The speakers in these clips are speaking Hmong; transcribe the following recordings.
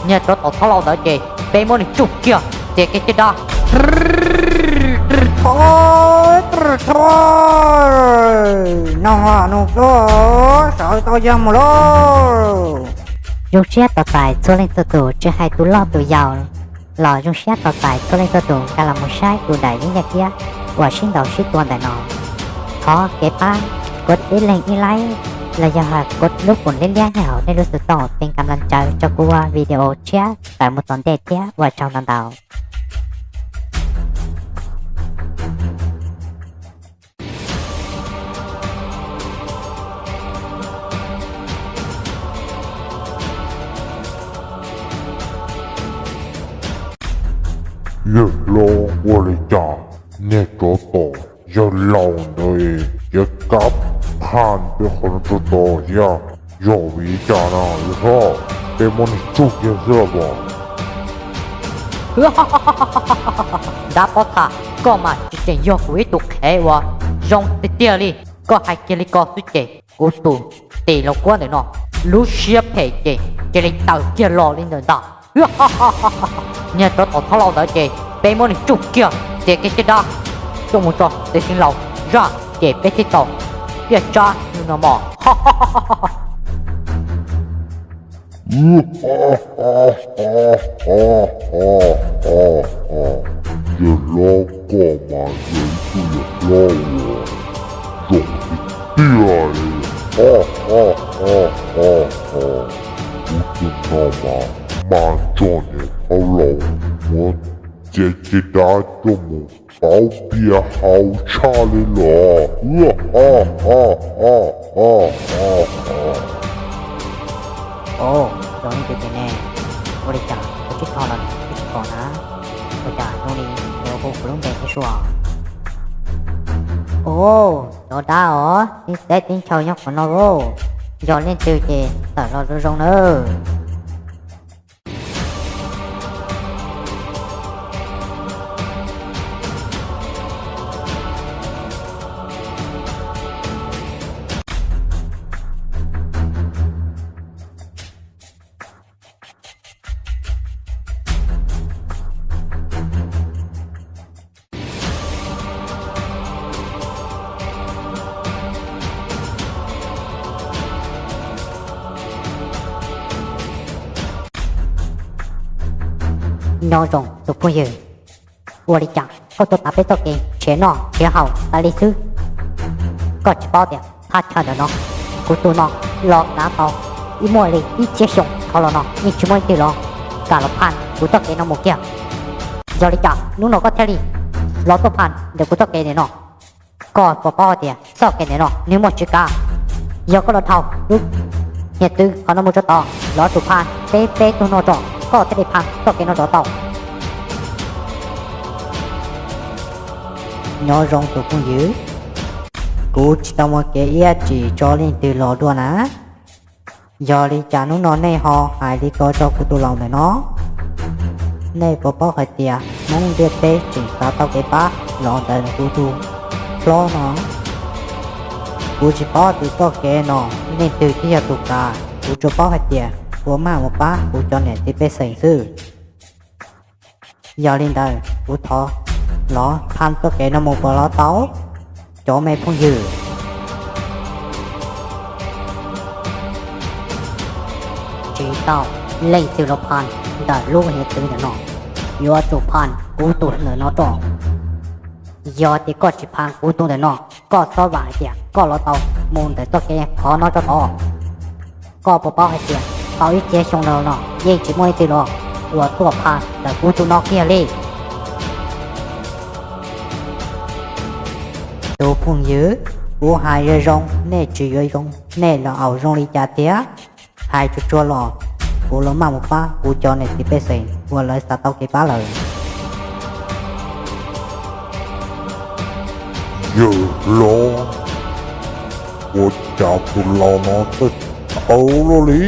Niag tsov tom thab laus ntawd ces peb muab nws tsuj kiag, ces kev caj dab. Zoo siab tos txais txhua leej txhua tus, tsis hais tus loj tus yau los zoo siab tos txais txhua leej txhua tus nkag los mus saib kuv daim yeeb yaj kiab uas sib ntaus sib tua ntawm no. Thov kev pab kuv ib leeg ib laib los yog hais kuv lub pum liab liab nyob hauv nej lub xov tooj pee kam las caw rau kuv ua video tshiab tawm mus tom ntej thiab ua tsaug ntau ntau. Yawg hlob, ua li cas niag tsov tom yawg laus ntawd yuav kab phaj peb qhov no tso tod thiab? Yog vim li cas na yawg hlob? Peb muab nws tsuj kiag xwb los as. Dab pob txha, koj mas tsis tseem yog kuv ib tug qhev uas zoo tiag tiag li. Koj hais kiag li ko xwb ces kuv tus tim laus kuab ntawm no lub siab phem ces cia li tawm kiag los li ntawm ntag. Niag tsov tom thab laus ntawd ces peb muab nws tsuj kiag ces kev caj dab coj mus tso tes xeev laus zaj ces peb thiaj tau tiaj tsab no mos. Yawg hlob, koj mas yog ib tug yawg hlob uas zoo tiag tiag li. Kuv tus no mas mas tso niam thab laus muab txiav caj dab coj mus pauv npias haus tshaj li los. Ua li cas kuv tsis tho los kuv tsis pom na? Ua cas zoo li yuav hu kuv lub npe thiab sua? Ua, cov dab os, tib teb tib nchaws nyob qhov no lauj, yog leej twg ces tawm los zoo zoo nawb. Nyob zoo tus phooj ywg, ua li cas koj tuaj tav peb txoj kev nrhiav noj nrhiav haus tas li xwb? Koj tsis paub tias thaj chaw ntawm no kuv tus no los kav tau ib muaj li ib txhiab xyoo dhau los no yeej tsis muaj leej twg los kam los phaj kuv txoj kev no mus kiag. Yog li cas hnub no koj thiaj li los tuaj phaj ntawm kuv txoj kev ntawm no? Koj puas paub hais tias txoj kev ntawm no nws muaj tsis kav? Yog koj los dhau lub niag txwv qhov no mus rau tod los tsum phaj peb peb tug no tso, koj thiaj li phaj txoj kev no rov tau. Nyob zoo tus phooj ywg, kuv tsis tau muaj kev iab tsim tso leej twg los dua na. Yog li cas hnub no nej ho hais li ko rau kuv tus laus ntawm no? Nej puas paub hais tias Hmoob ntiaj teb tseem xav tau kev pab los ntawm kuv tus hlob no? Kuv tsis paub tias txoj kev no leej twg thiaj yog tus kav, kuv tsuas paub hais tias kuv maj mus pab kuv cov niam txiv pej xeem xwb. Yog li ntawd kuv thov los phaj txoj kev no mus puas los tau, cov me phooj ywg? Tsis tau leej twg los phaj ntawm lub niag txwv ntawm no, yuav tsum phaj kuv tus ntawm no tso. Yog tias koj tsis phaj kuv tus ntawm no, koj txhob vam hais tias koj los tau mus ntawm txoj kev qhov no tso tod. Koj puas paub hais tias tau ib txhiab xyoo no los no yeej tsis muaj leej twg los uas tuaj phaj ntawm kuv tus no kiag li. Tus phooj ywg, kuv hais zoo zoo nej tsis yuav zoo, nej los au zoo li cas thiab? Hais tsuag tsuag los kuv los maj mus pab kuv cov niam txiv pej xeem uas lawv xav tau kev pab lawm. Yawg hlob, ua cas tus laus no txawj tawv luaj li?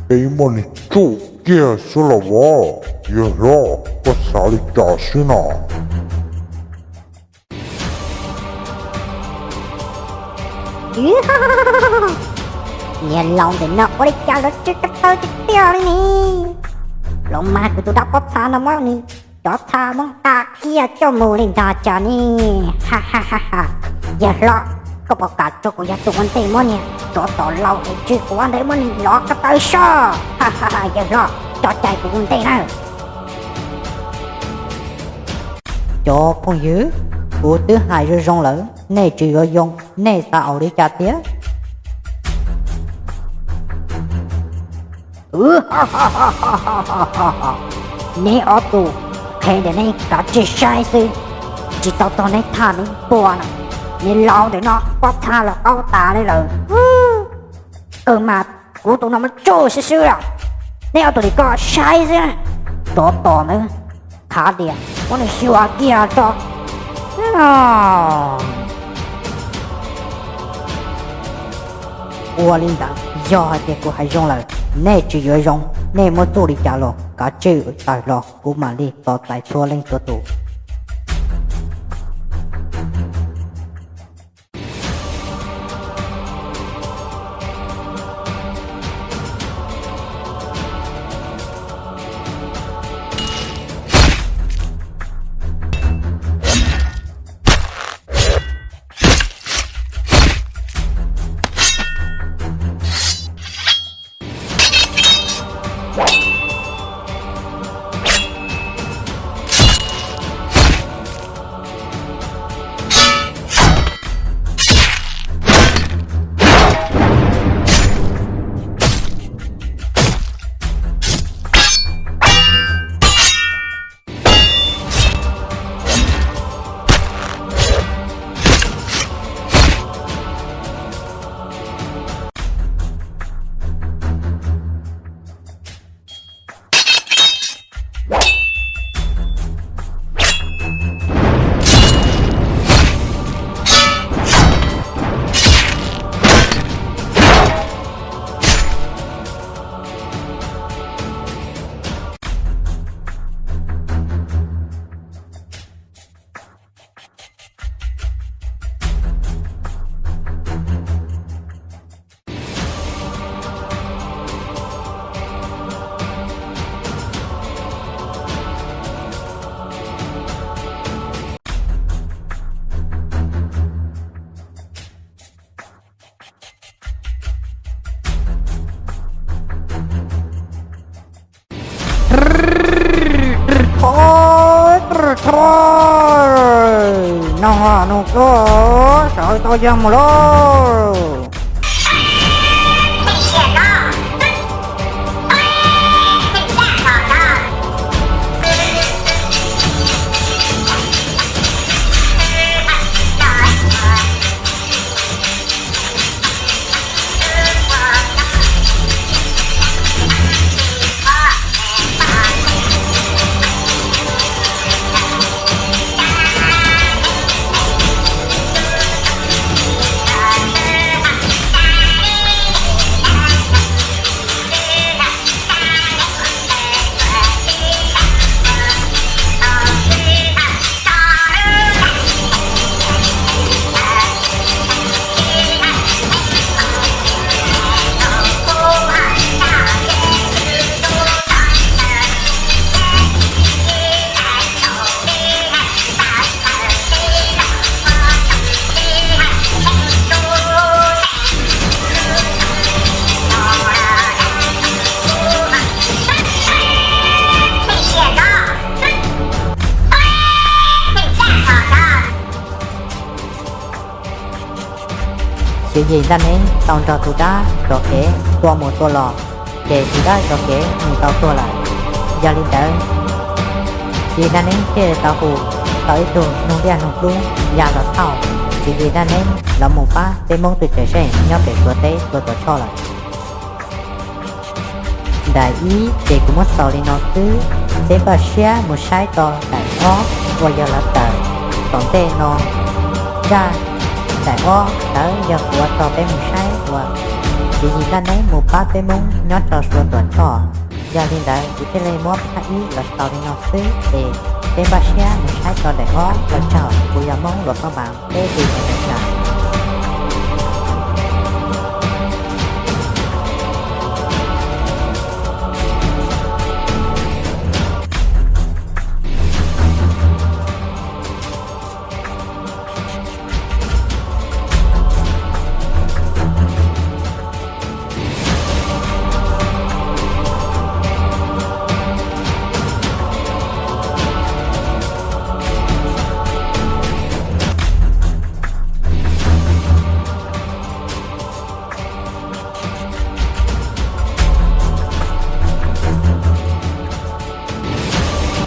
Peb muab nws tsuj kiag xwb los as. Yawg hlob, koj xav li cas xwb no? Niag laus ntawm no ua li cas los tsw ko taw tiag tiag li ne? Los mas kuv tus dab pob txha no muab nws cov txha muab nqa kiag coj mus li ntag tsam ne. Ha ha ha ha. Yawg hlob, koj puas kam tso kuv yog tus ua ntej muab niag tsov tom laus es tsw quav ntawd muab nws lov ko taw soj? Ha ha ha, yawg hlob, tso cai kuv ua ntej na. Cov phooj ywg, kuv twb hais zoo zoo lawm, nej tsis yuav zoo, nej xav ua li cas thiab? Neb ob tug qhev ntawm neb kav tsij saib xwb, tsis tau txog neb thaj neb pua na. Niag laus ntawm no pob txha los qaub tas li lawm. Kawg mas kuv tus no muab tsuj swb swb lawm. Neb ob tug li koj saib xwb, tsov tom ntawd, khav tias muab nws xyuas kiag tso. Ua li ntawd, yog hais tias kuv hais zoo lawm, nej tsis yuav zoo, nej muab txuj li cas los kav tsij tawm los kuv mam li tos txais txhua leej txhua tus. Noog noog koj sawv tau yog mus lauj. Xiv Yis Ntaj Neeb tau nrog tus dab zov kev tua mus tua los, ces tus dab zov kev nws tau tuag lawm. Yog li ntawd, Xiv Yis Ntaj Neeb thiaj tau hu tau ib tug noog liaj noog dub ya los thauj Xiv Yis Ntaj Neeb los mus pab peb Hmoob tus cawm seej nyob pem Suav teb tua Tuam Tshoj lawm. Daim ib ces kuv muab xaus li no xwb, peb npaj siab mus saib tau daim ob uas yog lawv tawm tom ntej no. Zaj daim ob ntawd yog kuv ua txog peb mus saib uas Xiv Yis Ntaj Neeb mus pab peb Hmoob nyob rau Suav Tuam Tshoj. Yog li ntawd kuv thiaj li muab phaj ib los xaus li no xwb es peb npaj siab mus saib tau daim ob. Ua tsaug, kuv yog Hmoob Luas Paj Npas, peb sib ntsib dua.